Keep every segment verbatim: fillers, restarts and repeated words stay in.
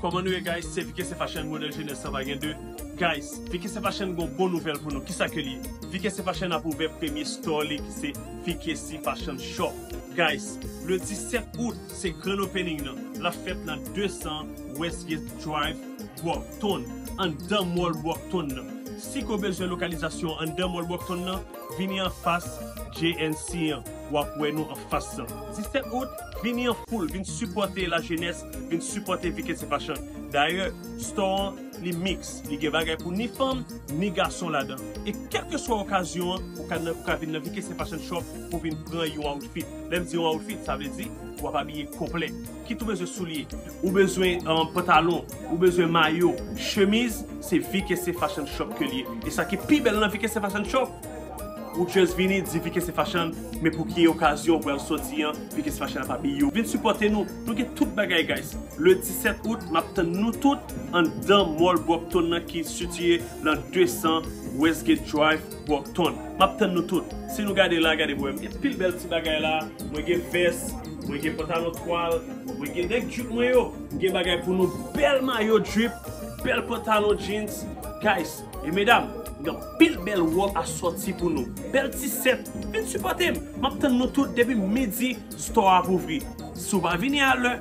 Kòman nou ye, guys? Se V K C Fashion, modèl jenès, sa pa gen de. Guys, V K C Fashion gon bon nouvèl pou nou. Kisa ke li ye? V K C Fashion ap ouvè premye store li ki se V K C Fashion Shop. Guys, le disèt out, se grand opening nan. L ap fèt nan de san Westgate Drive, Brockton, anndan mall Brockton nan. Si ke w bezwen lokalizasyon anndan mall Brockton nan, vini anfas J N C an. W ap wè nou anfas lan. Disèt out, vini an foul, vin sipòte lajenès, vin sipòte V K C Fashion. Dayè, store an, li mix, li gen bagay pou ni fanm, ni gason ladan. E kèlkeswa okazyon an, ou ka nan, ou ka vin nan V K C Fashion Shop pou vin pran yon outfit. Lè m di yon outfit, sa vle di w ap abiye konplè. Kit ou bezwen soulye, ou bezwen, um, pantalon, ou bezwen mayo, chemiz, se V K C Fashion Shop ke li ye. E sa ki pi bèl nan V K C Fashion Shop, ou just vini, di V K C Fashion, men pou ki okazyon ou pral sòti an, V K C Fashion ap abiye w. Vin sipòte nou, nou gen tout bagay, guys. Le disèt out, m ap tann nou tout anndan mall Brockton nan ki sitiye nan de san Westgate Drive, Brockton. M ap tann nou tout. Si nou gade la, gade pou wè m gen pil bèl ti bagay la. Mwen gen vès, mwen gen pantalon twal, mwen gen nèg drip mwen yo. M gen bagay pou nou, bèl mayo drip, bèl pantalon jeans. Guys, e medam, gen pil bèl wòb asòti pou nou. Bèl ti sèt. Vin sipòte m. M ap tann nou tout depi midi, store ap ouvri. Si w pa vini alè,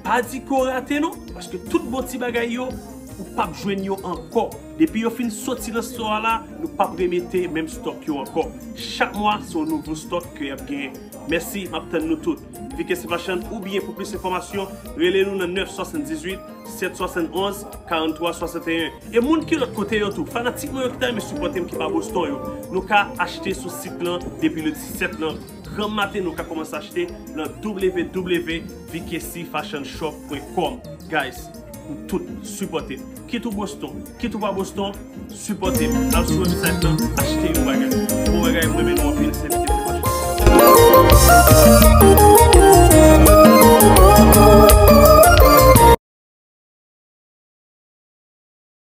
pa di ke w rate non, paske tout bon ti bagay yo, ou p ap jwenn yo ankò. Depi yo fin soti nan store la, nou p ap remete menm stock yo ankò. Chak mwa, se yon nouvo stock ke y ap genyen. Mèsi, m ap tann nou tout. V K C Fashion, oubyen pou plis enfòmasyon, rele nou nan nèf swasanndizuit, sèt swasannonz, karanntwa swasanteyen. E moun ki lòt kote yo tou, fanatik mwen yo ki ta renmen sipòte m ki pa Boston yo, nou ka achte sou sit lan depi le disèt lan. Granm maten nou ka kòmanse achte nan W W W V K C fashion shop point com. Guys, nou tout sipòte m. Kit ou Boston, kit ou pa Boston, sipòte m. Al sou website lan, achte yon bagay. Bon bagay, mwen renmen nou anpil, se V K C Fashion.